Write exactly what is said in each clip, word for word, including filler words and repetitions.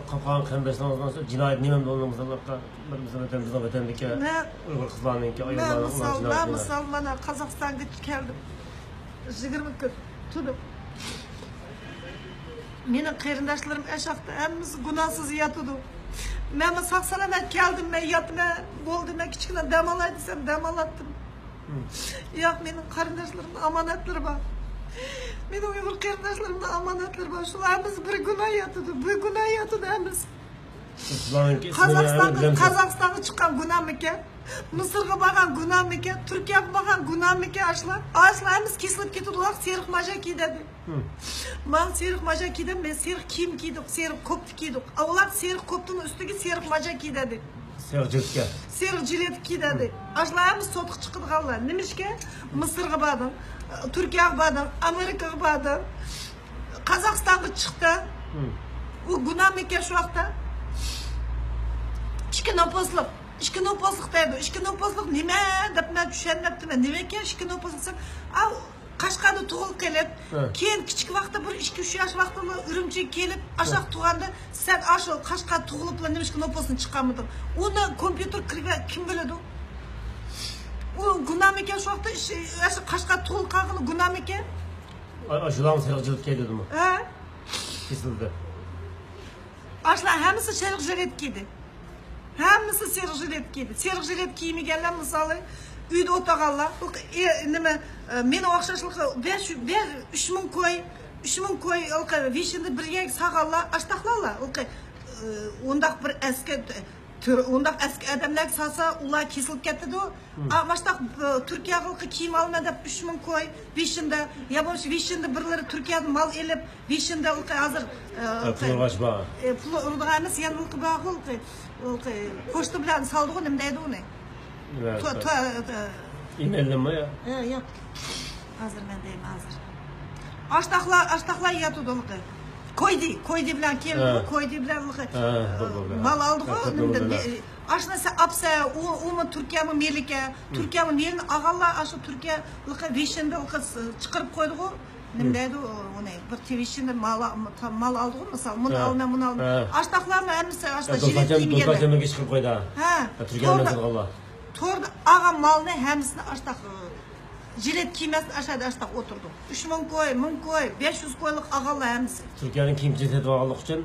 قاپقان قېرىنداشلىرىڭىزنىڭ جىنايەت نېمە بولدى؟ مىسال، بىر مىسال، ۋەتەن، بىزنىڭ ۋەتەندىكى ئۇيغۇر قىزلارنىڭكى، ئاياللارنىڭ جىنايىتى. مەن مىسال، مانا قازاقىستانغا كەلدىم. يىگىرمە كۈن تۇردۇم. مېنىڭ قېرىنداشلىرىم ئەشەقتە ھەممىسى گۇناھسىز ياتىدۇ. مەنمۇ ساق سالامەت كەلدىم، مەن ياتىمەن، بولدى، مەن كىچىككىنە دەم ئالاي دېسەم، دەم ئالاتتىم. ياق، مېنىڭ قېرىنداشلىرىمنىڭ ئامانەتلىرى بار. مېنىڭ ئۇيغۇر قېرىنداشلىرىمنىڭ ئامانەتلىرى بار. شۇلار ھەممىسى بىر گۇناھ ياتىدۇ، بىر گۇناھ ياتىدۇ ھەممىسى. قازاقىستانغا، قازاقىستانغا چىققان گۇناھمىكەن؟ مىسىرغا بارغان گۇناھمىكەن؟ تۈركىيەگە بارغان گۇناھمىكەن؟ ئاشۇلار، ئاشۇلار ھەممىسى كېسىلىپ كېتىدۇ. ئۇلار سېرىق ماژا كىيدى. مانا سېرىق ماژا كىيدى، مەن سېرىق كىيىم كىيدۇق، سېرىق كوپتا كىيدۇق. ئۇلار سېرىق كوپتىنىڭ ئۈستىگە سېرىق ماژا كىيدى. سېرىق جىلىتكە. سېرىق جىلىتكە كىيدى. ئاشۇلار ھەممىسى سوتقا چىقىدىغانلار. نېمىشقا؟ مىسىرغا باردىڭ، تۈركىيەگە باردىڭ، ئامېرىكىغا باردىڭ، قازاقىستانغا چىقتىڭ. ئۇ گۇناھمىكەن شۇ ۋاقىتتا؟ ئىككى نوپۇسلۇق، ئىككى نوپۇسلۇق دەيدۇ. ئىككى نوپۇسلۇق نېمە دەپ مەن چۈشەنمەپتىمەن. نېمىكەن ئىككى نوپۇسلۇق دېسەم، ئاۋۇ قەشقەردە تۇغۇلۇپ قېلىپ، كېيىن كىچىك ۋاقىتتا بىر ئىككى، ئۈچ ياش ۋاقتىڭدا ئۈرۈمچىگە كېلىپ، ئاشاق تۇغاندا سەن ئاشۇ قەشقەردە تۇغۇلۇپلا نېمىشقا نوپۇسنى چىقارمىدىڭ؟ ئۇنى كومپيۇتېر كىرگەن كىم بىلىدۇ؟ ئۇ گۇناھمىكەن شۇ ۋاقىتتا ئاشۇ قەشقەردە تۇغۇلۇپ قالغىنى گۇناھمىكەن؟ ئاشۇلارمۇ سېرىق جىلىت كىيدىدىمۇ؟ ھە؟ كېسىلدى. ئاشۇلار ھەممىسى سېرىق جىلىت كىيدى. ھەممىسى سېرىق ژىلېت كىيدى. سېرىق ژىلېت كىيمىگەنلەر، مىسالى، ئۆيدە ئولتۇرغانلار، ئۇ، ئە، نېمە، ئە، مېنىڭ ئوخشاشلىقى بەش، بەش، ئۈچ مىڭ كوي، ئۈچ مىڭ كوي، ئۇ، ۋىشنىدا بىر يەرگە سالغانلار، ئاشتاقلارلا، ئۇ، ئە، ئۇنداق بىر ئەسكى، تۈر-، ئۇنداق ئەسكى ئادەملەرگە سالسا، ئۇلار كېسىلىپ كېتىدۇ. ئا، ماشتاق، ئە، تۈركىيەگە كىيىم ئالىمەن دەپ، ئۈچ مىڭ كوي، ۋىشنىدا، يا بولمىسا ۋىشنىدا بىرلىرى تۈركىيەدىن مال ئېلىپ، ۋىشنىدا ھازىر، ئە، پۇل ئۇرغاچ بار. ئە، پۇل ئۇرىدىغان ئەمەس، يەنە بارغۇ، پوچتا بىلەن سالىدىغۇ، نېمە دەيدۇ ئۇنى؟ تو-، تو-، ئە، ئىمېلنىمۇ يا؟ ئە، ياق. ھازىر مەن دەيمەن، ھازىر. ئاشتاقلار، ئاشتاقلار ياتىدۇ. كويدى، كويدى بىلەن كېلىدۇ، كويدى بىلەن مال ئالدىغۇ، نېمىدىن، ئاشۇنى سەن ئاپسەن، ئۇ، ئۇمۇ تۈركىيەنىڭ مېلىكە، تۈركىيەنىڭ مېلىنى ئالغانلار، ئاشۇ تۈركىيە ۋىشنىدا چىقىرىپ قويدىغۇ. نېمە دەيدۇ ئۇنى؟ بىر تىۋىشىنى مال، مال ئالدىغۇ، مىسال، مۇنى ئالىمەن، مۇنى ئالىمەن. ئاشتاقلارمۇ ھەممىسى ئاشتاق ژىلېت كىيمىگەنلەر. ھە، توردا، توردا ئالغان مالنى ھەممىسىنى ئاشتاق، ژىلېت كىيمەستىن ئاشادا ئاشتاق ئولتۇردۇق. ئۈچ مىڭ كوي، مىڭ كوي، بەش يۈز كويلۇق ئالغانلار ھەممىسى. تۈركىيەنىڭ كىيىم-كېچەك سېتىۋالغانلىقى ئۈچۈن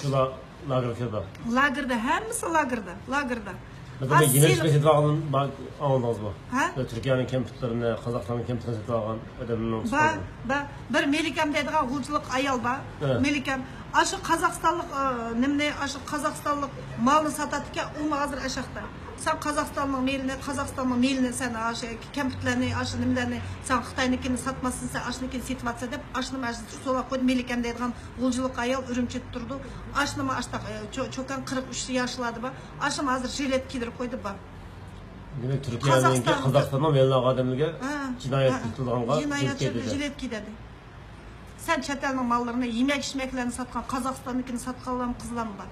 شۇلار لاگېرغا كىردى. لاگېردا، ھەممىسى لاگېردا، لاگېردا. مەسىلەن، يېمەك-ئىچمەك سېتىۋالغان بار، ئاڭلىدىڭىزمۇ؟ ھە؟ تۈركىيەنىڭ كەمپۈتلىرىنى، قازاقىستاننىڭ كەمپۈتلىرىنى سېتىۋالغان ئادەمنىڭ بار، بار. بىر مېلىكەم دەيدىغان غۇلجىلىق ئايال بار. ھە. مېلىكەم. ئاشۇ قازاقىستانلىق، ئا، نېمىنى، ئاشۇ قازاقىستانلىق مالنى ساتاتتىكەن، ئۇمۇ ھازىر ئاشاقتا. سەن قازاقىستاننىڭ مېلىنى، قازاقىستاننىڭ مېلىنى، سەن ئاشۇ كەمپۈتلەرنى، ئاشۇ نېمىلەرنى، سەن خىتاينىڭكىنى ساتماستىن، سەن ئاشۇنىڭكىنى سېتىۋاتىسەن دەپ، ئاشۇنى مەن سوراپ قويدۇم. مېلىكەم دەيدىغان غۇلجىلىق ئايال ئۈرۈمچىدە تۇرىدۇ. ئاشۇنىمۇ ئاشتاق، ئە، چو-، چوكان قىرىق ئۈچ ياشلاردا بار. ئاشۇنىمۇ ھازىر ژىلېت كىيدۈرۈپ قويدى، بار. دېمەك، تۈركىيەنىڭكى قازاقىستاننىڭ مېلىنى ئالغان ئادەملەرگە جىنايەت، ھە، يېتىلىدىغانغا جىنايەت، ژىلېت كىيدۈردى. سەن چەت ئەلنىڭ ماللىرىنى، يېمەك-ئىچمەكلەرنى ساتقان، قازاقىستاننىڭكىنى ساتقانلارمۇ قىزلارمۇ بار.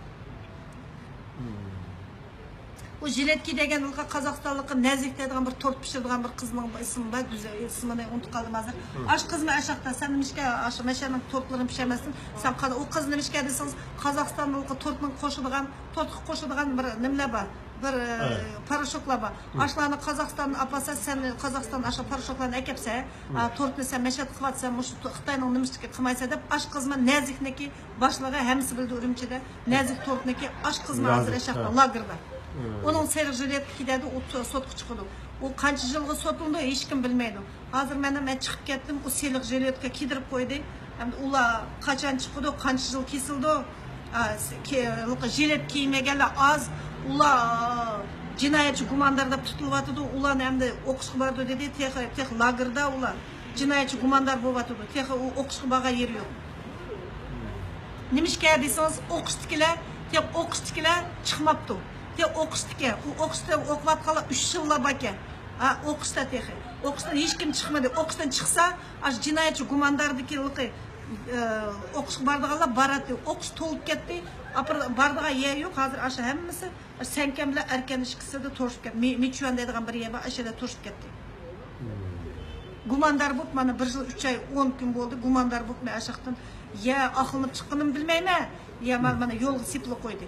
ئۇ ژىلېتكى دېگەن قازاقىستانلىققا نەزىك دەيدىغان بىر تورت پىشۇرىدىغان بىر قىزنىڭ ئىسمى بار، گۈزەل، ئىسمىنى ئۇنتۇپ قالدىم ھازىر. ئاشۇ قىزمۇ ئاشاقتا، سەن نېمىشقا ئاشۇ مەشەنىڭ تورتلىرىنى پىشۇرمەسسەن؟ سەن قا-، ئۇ قىز نېمىشقا دېسىڭىز، قازاقىستانلىققا تورتنىڭ قوشىدىغان، تورتقا قوشىدىغان بىر نېمىلەر بار، بىر، ئە، پاراشوكلار بار. ئاشۇلارنى قازاقىستاندىن ئاپارسا، سەن قازاقىستاندىن ئاشۇ پاراشوكلارنى ئەكەپسەن، ئە، تورتنى سەن مەشەت قىلىۋاتىسەن، مۇشۇ خىتاينىڭ نېمىشقا قىلمايسەن دەپ، ئاشۇ قىزمۇ نەزىكنىكى باشلىقى، ھەممىسى بىلىدۇ ئۈرۈمچىدە. نەزىك تورتنىكى ئاشۇ قىزمۇ ھازىر ئاشاقتا، لاگېردا. ئۇنىڭ سېرىق ژىلېتكى دەيدۇ، ئۇ سوتقا چىقىدۇ. ئۇ قانچە يىلغا سوتلىنىدۇ، ھېچكىم بىلمەيدۇ. ھازىر مەن، مەن چىقىپ كەتتىم، ئۇ سېرىق ژىلېتكە كىيدۈرۈپ قويدى. ئەمدى ئۇلار قاچان چىقىدۇ، قانچە يىل كېسىلىدۇ؟ ئا، س-، كى-، ژىلېت كىيمىگەنلەر ئاز. ئۇلار جىنايەتچى گۇماندار دەپ تۇتۇلۇۋاتىدۇ. ئۇلارنى ئەمدى ئوقۇشقا بارىدۇ دېدى، تېخى، تېخى لاگېردا ئۇلار. جىنايەتچى گۇماندار بولۇۋاتىدۇ. تېخى ئۇ ئوقۇشقا بارغان يېرى يوق. نېمىشقا دېسىڭىز، ئوقۇشتىكىلەر، تېخى ئوقۇشتىكىلەر چىقماپتۇ. تېخى ئوقۇشتىكى، ئۇ ئوقۇشتا ئوقۇۋاتقانلار ئۈچ يىللا باركەن. ھە، ئوقۇشتا تېخى. ئوقۇشتىن ھېچكىم چىقمىدى. ئوقۇشتىن چىقسا، ئاشۇ جىنايەتچى گۇمانداردىكى، ئە، ئوقۇشقا بارىدىغانلار باراتتى. ئوقۇش تولۇپ كەتتى. ئاپىرىپ بارىدىغان يەر يوق. ھازىر ئاشۇ ھەممىسى سەنكەم بىلەن ئەركەن ئىككىسىدە توشۇپ كەتتى. مى-، مىچۈەن دەيدىغان بىر يەر بار، ئاشۇ يەردە توشۇپ كەتتى. گۇماندار بولۇپ، مانا، بىر يىل ئۈچ ئاي ئون كۈن بولدى. گۇماندار بولۇپ، مەن ئاشاقتىن يا ئاقلىنىپ چىققىنىمنى بىلمەيمەن، يا مانا، مانا يولغا سېپىلىپ قويدى.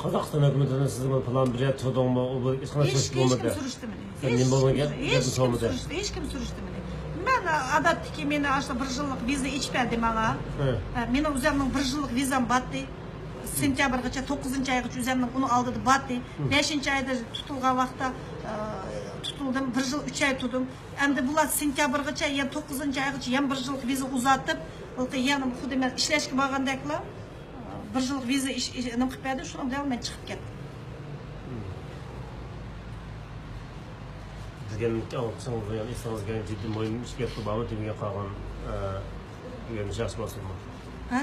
قازاقىستان ھۆكۈمىتىدىن سىزگە بىر پىلان بېرىپ تۇردۇڭمۇ؟ ئۇ بىر ھېچقانداق ھېچ، سۆز ھېچ كىم بولمىدى. سۈرۈشتۈرمىدى. سەن ھېچ نېمە بولغان كىم گەپ؟ سۈر-، ھېچ گەپنى كىم سورىمىدى. سۈرۈشتۈ-، ھېچ كىم سۈرۈشتۈرمىدى. مەن ئادەتتىكى مېنى ئاشۇ بىر يىللىق ۋىزا ئېچىپ بەردى ماڭا. ھە. ھە، مېنىڭ ئۆزۈمنىڭ بىر يىللىق ۋىزام باتتى. سېنتيابىرغىچە، توققۇزىنچى ئايغىچە ئۆزۈمنىڭ ئۇنىڭ ئالدىدا باتتى. ھە. بەشىنچى ئايدا تۇتۇلغان ۋاقىتتا، ئە، تۇتۇلدۇم. بىر يىل ئۈچ ئاي تۇردۇم. ئەمدى بۇلار سېنتيابىرغىچە، يەنە توققۇزىنچى ئايغىچە يەنە بىر يىللىق ۋىزا ئۇزارتىپ، يەنە خۇددى مەن ئىشلەشكە بارغاندەكلا، بىر يىللىق ۋىزا ئىش، ئىش، نېمە قىلىپ بەردى، شۇنىڭ بىلەن مەن چىقىپ كەتتىم. دېگەننى ئاڭلىتسىڭىز، يەنە ئېسىڭىزگە جىددىي مۇھىم ئىش گەپكە بارمۇ، تۈگىگە قالغان، ئە، دېگەن شەخس بولسىمۇ؟ ھە؟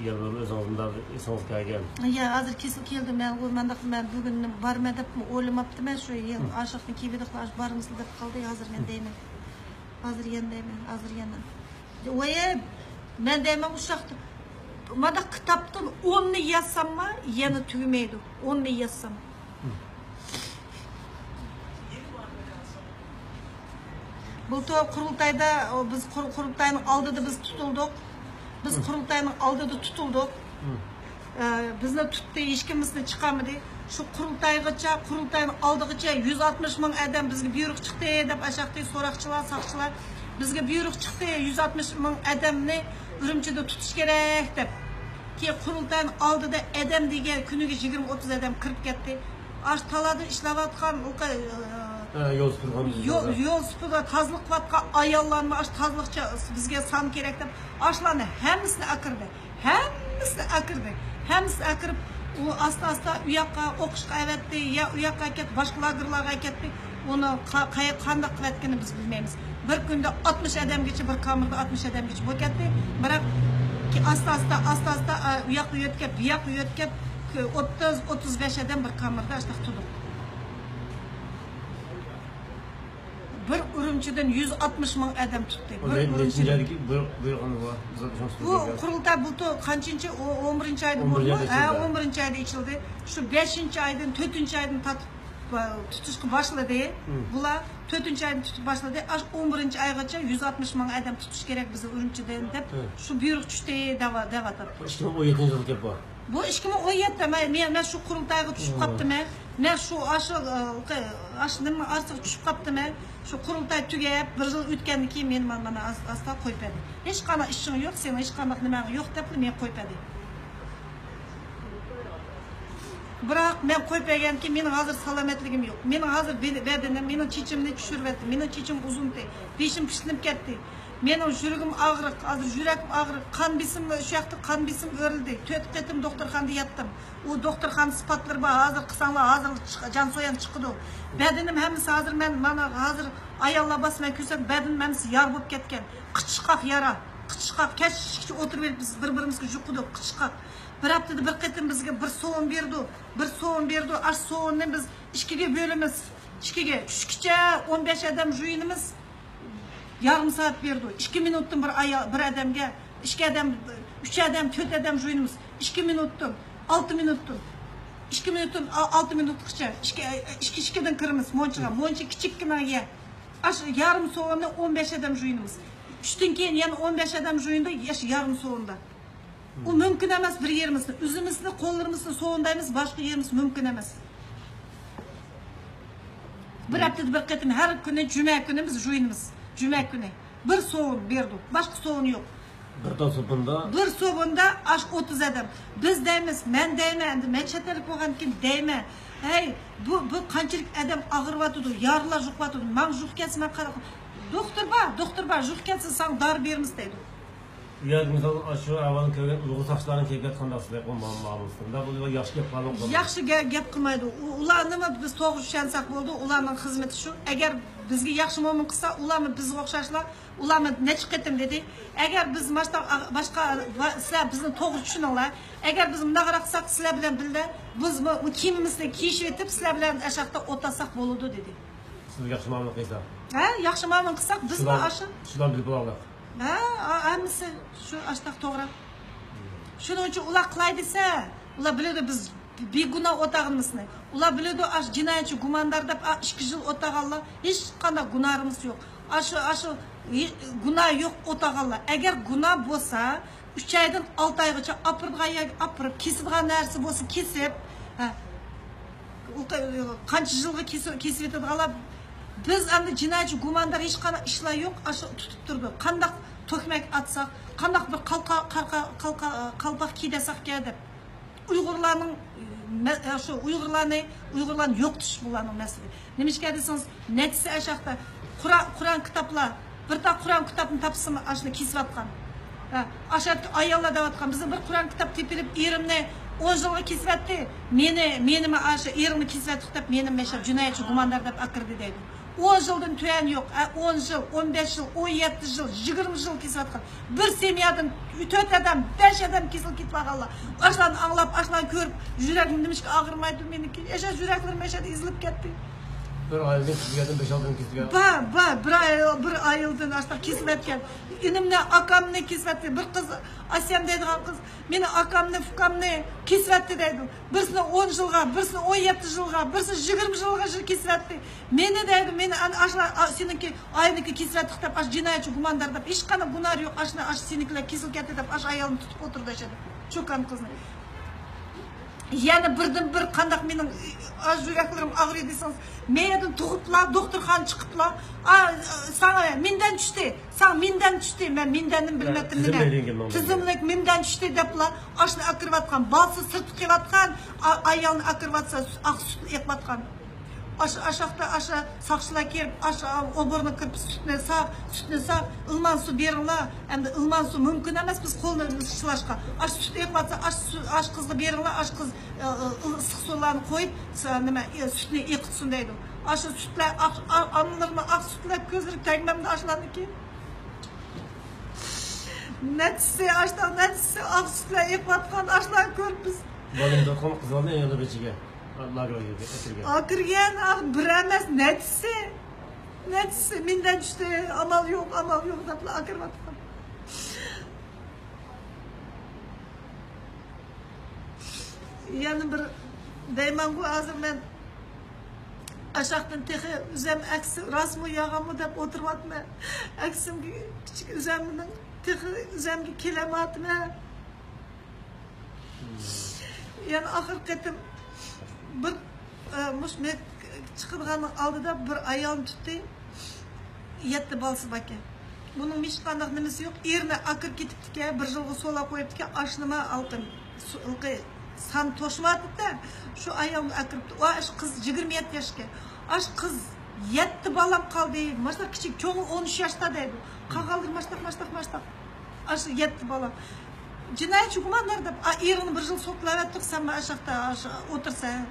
يەنە بىر ئۆزىڭىز مۇنداق ئېسىڭىز كەلگەن. يا، ھازىر كېسىل كەلدى، مەن ئۇ مانداق، مەن بۈگۈن بارىمەن دەپمۇ ئويلىماپتىمەن، شۇ يىل ھە. ئاشاقتىن كېلىۋىدىقلا، بارمىسىلا دەپ قالدى، ھازىر مەن دەيمەن. ھازىر يەنە دەيمەن، ھازىر يەنە. ۋاي، مەن دەيمەن، ئۇششاقتا مانداق كىتابتىن ئوننى يازساممۇ، يەنە تۈگىمەيدۇ. ئوننى يازسام. بۇلتۇر قۇرۇلتايدا، بىز قۇر-، قۇرۇلتاينىڭ ئالدىدا بىز تۇتۇلدۇق. بىز قۇرۇلتاينىڭ ئالدىدا تۇتۇلدۇق. ئە، بىزنى تۇتتى، ھېچكىمىزنى چىقارمىدى. شۇ قۇرۇلتايغىچە، قۇرۇلتاينىڭ ئالدىغىچە يۈز ئاتمىش مىڭ ئادەم بىزگە بۇيرۇق چىقتى دەپ ئاشاقتى سوراقچىلار، ساقچىلار بىزگە بۇيرۇق چىقتى، يۈز ئاتمىش مىڭ ئادەمنى ئۈرۈمچىدە تۇتۇش كېرەك دەپ. كېيىن قۇرۇلتاينىڭ ئالدىدا ئادەم دېگەن كۈنىگە يىگىرمە ئوتتۇز ئادەم كىرىپ كەتتى. ئاشۇ تالادا ئىشلەۋاتقان، ئۇ قا-، ھە، يول سۈپۈرگەن يول، يول سۈپۈرگەن، تازىلىق قىلىۋاتقان ئاياللارمۇ ئاشۇ تازىلىقچى بىزگە سان كېرەك دەپ، ئاشۇلارنى ھەممىسىنى ئەكىردى. ھەممىسىنى ئەكىردى. ھەممىسىنى ئەكىرىپ، ئۇ ئاستا-ئاستا ئۇ ياققا ئوقۇشقا ئەۋەتتى، يا ئۇ ياققا ئەكەتتى، باشقا لاگېرلارغا ئەكەتتى. ئۇنى قا-، قاي-، قانداق قىلىۋەتكىنىنى بىز بىلمەيمىز. بىر كۈندە ئاتمىش ئادەمگىچە، بىر كامېردا ئاتمىش ئادەمگىچە بولۇپ كەتتى. بىراق، كى-، ئاستا-ئاستا، ئاستا-ئاستا، ئا، ئۇ ياققا يۆتكەپ، بۇ ياققا يۆتكەپ، كى-، ئوتتۇز، ئوتتۇز بەش ئادەم بىر كامېردا ئاشۇنداق تۇردۇق. بىر ئۈرۈمچىدىن يۈز ئاتمىش مىڭ ئادەم تۇتتى. بىر ئۈرۈمچىدىن. نەچچىنچى ئايدىكى بۇيرۇق-، بۇيرۇقىنى بۇ، بىز شۇنى بۇ سۆزلىگەن. قۇرۇلتاي بۇلتۇر قانچىنچى؟ ئو-، ئون بىرىنچى ئايدا ئون بىرىنچى بولدىمۇ؟ ئايدا ھە، ئېچىلدى. ئون بىرىنچى ئايدا ئېچىلدى. شۇ بەشىنچى ئايدىن، تۆتىنچى ئايدىن تارتىپ، ئە، تۇتۇشقا باشلىدى. مم. بۇلار تۆتىنچى ئايدىن تۇتۇپ باشلىدى. ئاشۇ ئون بىرىنچى ئايغىچە يۈز ئاتمىش مىڭ ئادەم تۇتۇش كېرەك بىزنى ئۈرۈمچىدىن دەپ، مم، شۇ بۇيرۇق چۈشتى دەۋا-، دەۋاتاتتى. ئىككى مىڭ ئون يەتتىنچى يىلدىكى گەپ بۇ. بۇ ئىككى مىڭ ئون يەتتە، مەن، مەن، مەن شۇ قۇرۇلتايغا چۈشۈپ قاپتىمەن. مەن شۇ ئاشۇ، ئاشۇ نېمىنىڭ ئارىسىغا چۈشۈپ قاپتىمەن. شۇ قۇرۇلتاي تۈگەپ، بىر يىل ئۆتكەندىن كېيىن مېنى مانا، مانا ئاز-، ئاستا قويۇپ بەردى. ھېچقانداق ئىشىڭ يوق، سېنىڭ ھېچقانداق نېمەڭ يوق دەپلا مېنى قويۇپ بەردى. بىراق مەن قويۇپ بەرگەندىن كېيىن مېنىڭ ھازىر سالامەتلىكىم يوق. مېنىڭ ھازىر بې-، بەدىنىم، مېنىڭ چېچىمنى چۈشۈرۈۋەتتى، مېنىڭ چېچىم ئۇزۇنتى، بېشىم پىشلىنىپ كەتتى. مېنىڭ يۈرىكىم ئاغرىق، ھازىر يۈرەكمۇ ئاغرىق، قان بېسىم، شۇ ياقتا قان بېسىم ئۆرلىدى. تۆت قېتىم دوختۇرخانىدا ياتتىم. ئۇ دوختۇرخانا سىپاتلىرى بار، ھازىر قىلساڭلار، ھازىر چىق-، جان سويان چىقىدۇ. بەدىنىم ھەممىسى ھازىر، مەن مانا ھازىر ئاياغلار باسىمەن كۆرسەم، بەدىنىم ھەممىسى يارا بولۇپ كەتكەن. قىچىشقاق يارا، قىچىشقاق. كەچكىچە ئولتۇرۇۋېلىپ بىز بىر-بىرىمىزگە يۇقىدۇق، قىچىشقاق. بىر ھەپتىدە بىر قېتىم بىزگە بىر سوۋۇن بېرىدۇ، بىر سوۋۇن بېرىدۇ. ئاشۇ سوۋۇننى بىز ئىككىگە بۆلىمىز. ئىككىگە، چۈشكىچە ئون بەش ئادەم جۇيۇنىمىز. يارىم سائەت بېرىدۇ. ئىككى مىنۇتتىن بىر ئايا-، بىر ئادەمگە، ئىككى ئادەم، ئۈچ ئادەم، تۆت ئادەم جۇيۇنىمىز. ئىككى مىنۇتتىن، ئالتە مىنۇتتىن. ئىككى مىنۇتتىن ئا-، ئالتە مىنۇتقىچە. ئىككى، ئىككى، ئىككىدىن كىرىمىز مونچىغا. مونچا كىچىككىنە يەر. ئاشۇ يارىم سوۋۇننى ئون بەش ئادەم جۇيۇنىمىز. ئۈچتىن كېيىن يەنە ئون بەش ئادەم جۇيۇندا، ياش يارىم سوۋۇندا. ئۇ مۇمكىن ئەمەس، بىر يېرىمىزنى، ئۆزىمىزنى، قوللىرىمىزنى سوۋۇندايمىز، باشقا يېرىمىز مۇمكىن ئەمەس. بىر ھەپتىدە بىر قېتىم، ھەر كۈنى جۈمە كۈنى بىز جۇيۇنىمىز. جۈمە كۈنى. بىر سوۋۇن بېرىدۇ، باشقا سوۋۇن يوق. بىر تال سوپۇندا؟ بىر سوپۇندا ئاش ئوتتۇز ئادەم. بىز دەيمىز، مەن دەيمەن، ئەمدى مەن چەت ئەللىك بولغاندىكىن دەيمەن. ھەي، بۇ، بۇ قانچىلىك ئادەم ئاغرىۋاتىدۇ، يارىلار يۇقۇۋاتىدۇ. ماڭا يۇقۇپ كەتسە مەن قاراپ، دوختۇر بار، دوختۇر بار، يۇقۇپ كەتسە ساڭا دارى بېرىمىز دەيدۇ. ئۇ يەردە مىسال، ئاشۇ ئەھۋالنى كۆرگەن ئۇيغۇر ساقچىلارنىڭ كەيپىياتى قانداق سىلەر؟ مۇ-، مۇ-، مۇئامىلىسى؟ مۇنداق بولىدىغان ياخشى گەپ قىلالمىغان. ياخشى گە-، گەپ قىلمايدۇ. ئۇ-، ئۇلار نېمە، بىز توغرا چۈشەنسەك بولدى. ئۇلارنىڭ خىزمىتى شۇ. ئەگەر بىزگە ياخشى مۇئامىلە قىلسا، ئۇلارمۇ بىزگە ئوخشاشلا، ئۇلارمۇ نەچچە قېتىم دېدى. ئەگەر بىز ماشتا-، باشقا، سىلەر بىزنى توغرا چۈشىنىڭلار. ئەگەر بىز مۇنداقراق قىلساق، سىلەر بىلەن بىللە، بىز بۇ، بۇ كىيىمىمىزنى كىيىشىۋېتىپ، سىلەر بىلەن ئاشاقتا ئولتۇرساق بولىدۇ، دېدى. سىز ياخشى مۇئامىلە قىلسا؟ ھە، ياخشى مۇئامىلە قىلساق، بىزمۇ شۇلار، ئاشۇ شۇلار بىلىپ ئالالاق. ھە، ھە، ھەممىسى شۇ ئاشتاق توغرا. شۇنىڭ ئۈچۈن ئۇلار قىلاي دېسە، ئۇلار بىلىدۇ بىز بىگۇناھ ئولتۇرغىنىمىزنى. ئۇلار بىلىدۇ، ئاش جىنايەتچى گۇماندار دەپ، ئا، ئىككى يىل ئولتۇرغانلار، ھېچقانداق گۇناھىمىز يوق. ئاشۇ، ئاشۇ ھې-، گۇناھ يوق ئولتۇرغانلار. ئەگەر گۇناھ بولسا، ئۈچ ئايدىن ئالتە ئايغىچە ئاپىرىدىغان يەرگە ئاپىرىپ، كېسىدىغان نەرسە بولسا كېسىپ، ھە. ئۇ قا-، قانچە يىلغا كېسىپ، كېسىۋېتىدىغانلار. بىز ئەمدى جىنايەتچى گۇماندار ھېچقانداق ئىشلار يوق، ئاشۇ تۇتۇپ تۇردى. قانداق تۆھمەت ئاتساق، قانداق بىر قالقا-، قالقا-، قالقا-، قالپاق كىيدۈرسەككە دەپ. ئۇيغۇرلارنىڭ، مە-، شۇ ئۇيغۇرلارنى، ئۇيغۇرلارنى يوقىتىش بۇلارنىڭ مەسىلىسى. نېمىشقا دېسىڭىز، نەچچىسى ئاشاقتا قۇرئان، قۇرئان كىتابلار، بىر تال قۇرئان كىتابنى تاپسىمۇ ئاشۇنى كېسىۋاتقان. ھە، ئاشۇ ئاياللار دەۋاتقان، بىزنىڭ بىر قۇرئان كىتاب تېپىلىپ، ئېرىمنى ئون يىلغا كېسىۋەتتى، مېنى، مېنىمۇ ئاشۇ ئېرىڭنى كېسىۋەتتۇق دەپ، مېنى مەشە جىنايەتچى گۇماندار دەپ ئاكىردى دەيدۇ. ئون يىلدىن تۆۋەن يوق، ئە، ئون يىل، ئون بەش يىل، ئون يەتتە يىل، يىگىرمە يىل كېسىۋاتقان. بىر سېميادىن تۆت ئادەم، بەش ئادەم كېسىلىپ كېتىۋالغانلار. ئاشۇلارنى ئاڭلاپ، ئاشۇلارنى كۆرۈپ، يۈرەكنى نېمىشقا ئاغرىمايدۇ مېنىڭكى؟ ياشاش يۈرەكلىرىم ياشاش ئېزىلىپ كەتتى. بىر ئائىلىدىن كېسىلگەندىن بەش-ئالتە ئادەم كېسىلگەن. بار، بار، بىر ئائىلە، بىر ئائىلىدىن ئاشۇنداق كېسىۋەتكەن. ئىنىمنى، ئاكامنى كېسىۋەتتى. بىر قىز، ئاسيام دەيدىغان قىز، مېنى ئاكامنى، ئۇكامنى كېسىۋەتتى دەيدۇ. بىرسىنى ئون يىلغا، بىرسىنى ئون يەتتە يىلغا، بىرسىنى يىگىرمە يىلغا كېسىۋەتتى. مېنى دەيدۇ، مېنى ئاشۇلار، سېنىڭكى ئاينىڭكى كېسىۋەتتۇق دەپ، ئاشۇ جىنايەتچى گۇماندار دەپ، ھېچقانداق گۇناھى يوق، ئاشۇ، ئاشۇ سېنىڭكىلەر كېسىلىپ كەتتى دەپ، ئاشۇ ئايالنى تۇتۇپ ئولتۇردى ئاشۇ يەردە. چوكان قىزنى. يەنە بىردىن بىر قانداق مېنىڭ ئاشۇ يۈرەكلىرىم ئاغرىيدۇ دېسىڭىز، مەيەدىن تۇغۇپلا، دوختۇرخانىدىن چىقىپلا، ئا، ساڭا مىندەن چۈشتى، ساڭا مىندەن چۈشتى، مەن مىندەننى بىلمەپتىمەن. تىزىملىك مىندەن چۈشتى دەپلا، ئاشۇنى ئاكىرىۋاتقان، بالىسى سىرتقا قېلىۋاتقان، ئا-، ئايالنى ئاكىرىۋاتسا، ئاق سۈتنى ئېقىۋاتقان. ئاشۇ، ئاشاقتا، ئاشۇ ساقچىلار كېلىپ، ئاشۇ ئوبورنىغا كىرىپ سۈتنى ساق، سۈتنى ساق، ئىلمان سۇ بېرىڭلار. ئەمدى ئىلمان سۇ مۇمكىن ئەمەس، بىز قولنى سىلاشقا. ئاشۇ سۈت ئېقىۋاتسا، ئاشۇ سۈ-، ئاشۇ قىزغا بېرىڭلار، ئاشۇ قىز، ئە، ئە، ئىسسىق سۇلارنى قويۇپ، سە-، نېمە، ئە، سۈتنى ئېقىتسۇن دەيدۇ. ئاشۇ سۈتلەر، ئاق، ئا-، ئانىلىرىمنىڭ ئاق سۈتلەر كۆزلىرى تەگمەمدۇ ئاشۇلارنىڭكى. نەچچىسى، ئاشۇنداق نەچچىسى ئاق سۈتلەر ئېقىۋاتقان ئاشۇلارنى كۆرۈپ بىز. بالىنى تۇتقان قىز بالىنى يەنە بېشىگە. لاگېرغا ئەكىرگەن. ئەكىرگەن، ئاخ، بىر ئەمەس، نەچچىسى. نەچچىسى مىندەن چۈشتى، ئامال يوق، ئامال يوق دەپلا ئاكىرىۋاتقان. يەنە بىر دەيمەنغۇ، ھازىر مەن ئاشاقتىن تېخى ئۆزەم ئەكسى راستمۇ، يالغانمۇ دەپ ئولتۇرۇۋاتىمەن. ئەكسىمگە، كىچىك ئۆزەمنىڭ تېخى ئۆزەمگە كېلەلمەيۋاتىمەن. يەنە ئاخىرقى قېتىم بىر، ئە، مۇشۇ مەن چىقىدىغاننىڭ ئالدىدا بىر ئايالنى تۇتتى. يەتتە بالىسى باركەن. بۇنىڭ ھېچقانداق نېمىسى يوق. ئېرىنى ئاكىرىپ كېتىپتىكەن، بىر يىلغا سولاپ قويۇپتىكەن. ئاشۇنىمۇ ئالقىن، سان توشمايۋاتىدۇ-دە، شۇ ئايالنى ئاكىرىپتۇ. ئۇ ئاش قىز يىگىرمە يەتتە ياشكەن. ئاش قىز، يەتتە بالام قالدى. ماشتا كىچىك، چوڭى ئون ئۈچ ياشتا دەيدۇ. قالغانلىرى ماشتاق، ماشتاق، ماشتاق. ئاشۇ يەتتە بالا. جىنايەتچى گۇماندار دەپ، ئا، ئېرىڭنى بىر يىل سوتلاۋەتتۇق، سەن مانا ئاشاقتا ئاشۇ ئولتۇرسەن.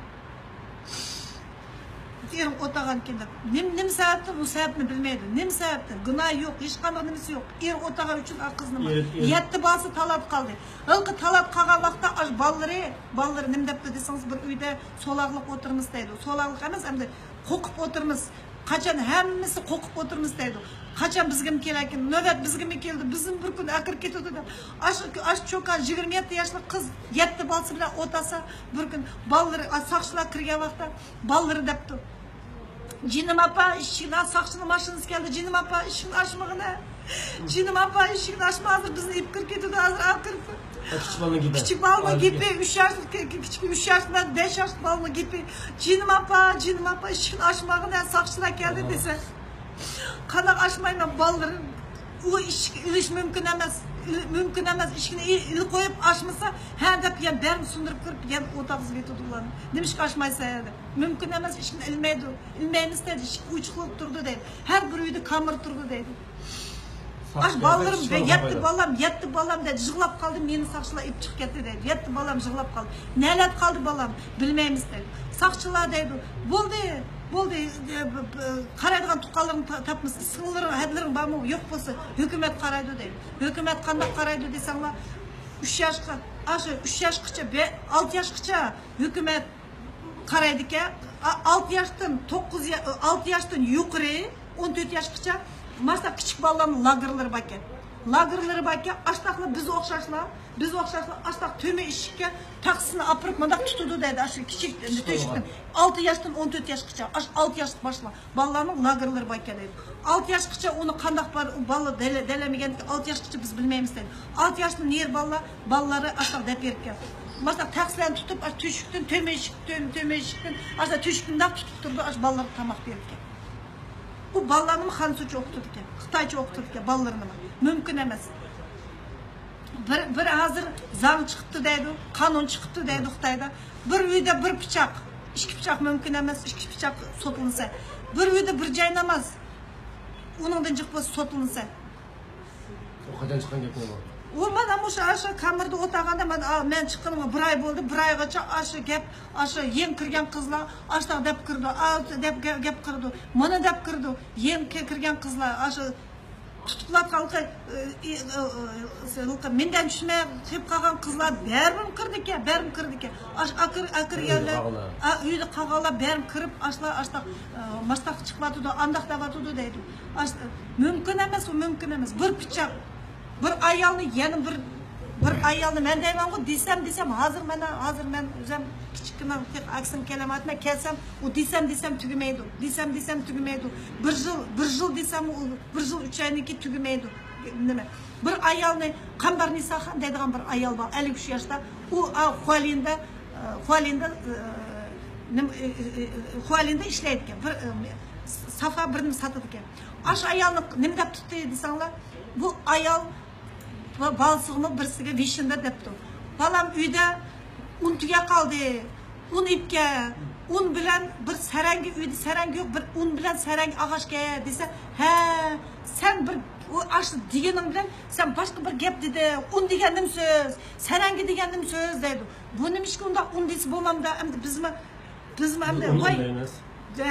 ئېرىڭ ئولتۇرغانكەن دەپ. نېم-، نېمە سەۋەبتىن؟ ئۇ سەۋەبنى بىلمەيدۇ. نېمە سەۋەبتىن؟ گۇناھى يوق، ھېچقانداق نېمىسى يوق. ئېرى ئولتۇرغان ئۈچۈن ئا قىزنى. ئېرى، ئېرى. يەتتە بالىسى تالادا قالدى. ھېلىقى تالادا قالغان ۋاقىتتا ئاشۇ بالىلىرى، بالىلىرى نېمە دەپتۇ دېسىڭىز، بىر ئۆيدە سولاقلىق ئولتۇرىمىز دەيدۇ. سولاقلىق ئەمەس، ئەمدى قورقۇپ ئولتۇرىمىز. قاچان ھەممىسى قورقۇپ ئولتۇرىمىز دەيدۇ. قاچان بىزگىمۇ كېلەركىن؟ نۆۋەت بىزگىمۇ كېلىدۇ. بىزنى بىر كۈن ئەكىرىپ كېتىدۇ دەپ. ئاشۇ، ئاشۇ چوكان يىگىرمە يەتتە ياشلىق قىز يەتتە بالىسى بىلەن ئولتۇرسا، بىر كۈن بالىلىرى، ئا، ساقچىلار كىرگەن ۋاقىتتا بالىلىرى دەپتۇ. جېنىم ئاپا، ئىشىكنى، ساقچىنىڭ ماشىنىسى كەلدى. جېنىم ئاپا، ئىشىكنى ئاچمىغىنە. جېنىم ئاپا، ئىشىكنى ئاچما، ھازىر بىزنى ئېلىپ كىرىپ كېتىدۇ، ھازىر ئاكىرىپ. كىچىك بالىنىڭ گېپى. كىچىك بالىنىڭ گېپى، ئۈچ ياشلىق، كىچىك ئۈچ ياشلىق، بەش ياشلىق بالىنىڭ گېپى. جېنىم ئاپا، جېنىم ئاپا، ئىشىكنى ئاچمىغىنە، ساقچىلار كەلدى دېسە. قانداق ئاچمايمەن بالىلىرىم؟ ئۇ ئىشىككە ئېلىش مۇمكىن ئەمەس. ئېل-، مۇمكىن ئەمەس. ئىشىكنى ئېل-، ئېلىپ قويۇپ ئاچمىسا، ھە دەپ يەنە بەرنى سۇندۇرۇپ كىرىپ يەنە ئوتاغا بېتىدۇ ئۇلارنى. نېمىشقا ئاچمايسەن دەپ. مۇمكىن ئەمەس، ئىشىكنى ئىلمەيدۇ. ئىلمەيمىز دەيدۇ، ئىشىك ئوچۇقلۇق تۇرىدۇ دەيدۇ. ھەر بىر ئۆيدە كامېرا تۇرىدۇ دەيدۇ. ئاش بالىلىرىم، يەتتە بالام، يەتتە بالام دەيدۇ، يىغلاپ قالدىم، مېنى ساقچىلار ئېلىپ چىقىپ كەتتى دەيدۇ. يەتتە بالام يىغلاپ قالدى. نەلەردە قالدى بالام؟ بىلمەيمىز دەيدۇ. ساقچىلار دەيدۇ، بولدى، بولدى، قارايدىغان تۇغقانلىرىڭ تا-، تاپمىسا، سىڭىللىرىڭ، ھەدىلىرىڭ بارمۇ، يوق بولسا، ھۆكۈمەت قارايدۇ دەيدۇ. ھۆكۈمەت قانداق قارايدۇ دېسەڭلار، ئۈچ ياشقا، ئاشۇ ئۈچ ياشقىچە، بە-، ئالتە ياشقىچە ھۆكۈمەت قارايدىكەن، ئا-، ئالتە ياشتىن توققۇز يا-، ئالتە ياشتىن يۇقىرى، ئون تۆت ياشقىچە ماشۇنداق كىچىك بالىلارنىڭ لاگېرلىرى باركەن. لاگېرلىرى باركەن، ئاشتاقلا بىز ئوخشاشلا، بىز ئوخشاشلا ئاشتاق تۆمۈر ئىشىككە تاختىسىنى ئاپىرىپ مۇنداق تۇتىدۇ دەيدۇ، ئاشۇ كىچىك تۆشۈكتىن. ئالتە ياشتىن ئون تۆت ياشقىچە، ئاشۇ ئالتە ياشتىن باشلاپ بالىلارنىڭ لاگېرلىرى باركەن دەيدۇ. ئالتە ياشقىچە ئۇنى قانداق بار، ئۇ بالا دەلە-، دەلەلمىگەن، ئالتە ياشقىچە بىز بىلمەيمىز دەيدۇ. ئالتە ياشتىن نېرى بالىلار، بالىلارنى ئاشتاق دەپ بېرىپكەن. ماشۇنداق تەخسىلەرنى تۇتۇپ، ئاشۇ تۆشۈكتىن، تۆمۈر ئىشىك، تۆم-، تۆمۈر ئىشىكتىن، ئاشۇ تۆشۈكتىن مۇنداق تۇتۇپ تۇرىدۇ، ئاشۇ بالىلارغا تاماق بېرىدىكەن. ئۇ بالىلارنىمۇ خەنزۇچە ئوقۇتىدىكەن، خىتايچە ئوقۇتىدىكەن بالىلىرىنىمۇ. مۇمكىن ئەمەس. بىر، بىر ھازىر زاڭ چىقىپتۇ دەيدۇ، قانۇن چىقىپتۇ دەيدۇ خىتايدا. بىر ئۆيدە بىر پىچاق، ئىككى پىچاق مۇمكىن ئەمەس، ئىككى پىچاق سوتلىنسا. بىر ئۆيدە بىر جاي ناماز، ئۇنىڭدىن جىق بولسا سوتلىنسا. ئۇ قاچان چىققان گەپ بۇ؟ ئۇ مانا مۇشۇ ئاشۇ كامېردا ئولتۇرغاندا مانا، ئا، مەن چىققىنىمغا بىر ئاي بولدى، بىر ئايغىچە ئاشۇ گەپ، ئاشۇ يېڭى كىرگەن قىزلار ئاشۇنداق دەپ كىرىدۇ، ئا، دەپ گە-، گەپ قىلىدۇ، مانا دەپ كىرىدۇ، يېڭى كى-، كىرگەن قىزلار ئاشۇ تۇتۇقلاپ قالغان، ئى، ئى، ئى، مەندىن چۈشمەي قېلىپ قالغان قىزلار بەرىبىر كىرىدىكەن، بەرىبىر كىرىدىكەن. ئاش-، ئاكىر-، ئاكىرگەنلەر، ئا، ئۆيدە قالغانلار بەرىبىر كىرىپ، ئاشۇلار ئاشۇنداق، ئى، ماشۇنداق چىقىۋاتىدۇ، ئانداق دەۋاتىدۇ دەيدۇ. ئاش-، مۇمكىن ئەمەس، ئۇ مۇمكىن ئەمەس. بىر پىچاق، بىر ئايالنى يەنە بىر، بىر ئايالنى مەن دەيمەنغۇ، دېسەم، دېسەم، ھازىر مانا، ھازىر مەن ئۆزۈم كىچىككىنە تېخى ئاكسىم كېلەلمەيۋاتىمەن، كەلسەم، ئۇ دېسەم، دېسەم تۈگىمەيدۇ، دېسەم، دېسەم تۈگىمەيدۇ. بىر يىل، بىر يىل دېسەم، ئۇ بىر يىل ئۈچ ئاينىڭكى تۈگىمەيدۇ. نېمە؟ بىر ئايالنى، قامبار نىساخان دەيدىغان بىر ئايال بار، ئەللىك ئۈچ ياشتا. ئۇ، ئا، خۇالىندا، ئا، خۇالىندا، ئا، نېمە، ئا، ئا، ئا، خۇالىندا ئىشلەيدىكەن. بىر، ئا، سافا بىر نېمە ساتىدىكەن. ئاشۇ ئايالنى نېمە دەپ تۇتتى دېسەڭلار، بۇ ئايال ۋە بالىسىغىمۇ بىرسىگە ۋىشىندا دەپتۇ. بالام ئۆيدە ئۇن تۈگەپ قالدى. ئۇن ئېلىپ كەل. ئۇن بىلەن بىر سەرەڭگە، ئۆيدە سەرەڭگە يوق، بىر ئۇن بىلەن سەرەڭگە ئالغاچ كەل دېسە، ھە، سەن بىر ئۇ ئاشۇ دېگىنىڭ بىلەن سەن باشقا بىر گەپ دېدىڭ. ئۇن دېگەن نېمە سۆز؟ سەرەڭگە دېگەن نېمە سۆز دەيدۇ. بۇ نېمىشقا ئۇنداق ئۇن دېسە بولمامدا؟ ئەمدى بىزمۇ، بىزمۇ ئەمدى، ۋاي،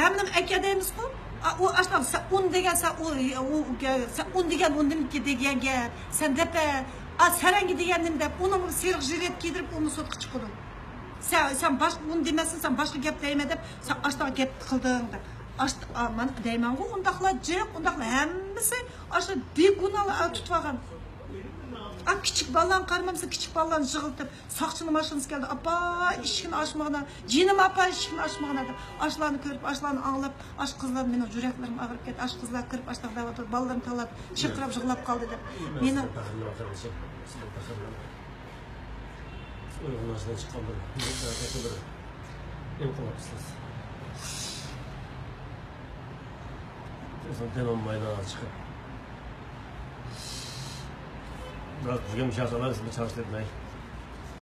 ھەممىنىڭ ئەكە دەيمىزغۇ. ئا، ئۇ ئاشۇنداق، سەن ئۇن دېگەن، سەن ئۇ، ئۇ، سەن ئۇن دېگەن، ئۇ نېمىكى دېگەن گەپ؟ سەن دەپە. ئا، سەرەڭگە دېگەن نېمە دەپ، ئۇنىڭ سېرىق ژىلېت كىيدۈرۈپ، ئۇنى سوتقا چىقىدۇ. سەن، سەن باشقا ئۇن دېمەسسەن، سەن باشقا گەپ دەيمەن دەپ، سەن ئاشۇنداق گەپ قىلدىڭ دەپ. ئاشت-، ئا، مانا دەيمەنغۇ، ئۇنداقلار جىق، ئۇنداقلار ھەممىسى ئاشۇ بىگۇناھلار تۇتۇۋالغان. ئا، كىچىك بالىلارنى قارىمامسەن، كىچىك بالىلارنى يىغلىتىپ، ساقچىنىڭ ماشىنىسى كەلدى، ئاپا ئىشىكنى ئاچمىغىنا، جېنىم ئاپا ئىشىكنى ئاچمىغىنا دەپ، ئاشۇلارنى كۆرۈپ، ئاشۇلارنى ئاڭلاپ، ئاشۇ قىزلار مېنىڭ يۈرەكلىرىم ئاغرىپ كەتتى، ئاشۇ قىزلار كىرىپ ئاشۇنداق دەۋاتىدۇ، بالىلىرىم تاللاپ چىرقىراپ يىغلاپ قالدى دەپ. مېنىڭ ئۇيغۇرنىڭ ئىچىدىن چىققان بىر، بىر ئىنقىلابچىسىز. ئۆزۈڭ تىنالمايلا چىقىپ. بىراز بۈگۈن شۇ يازغانلار بىر چاغ ئىشلەتمەي.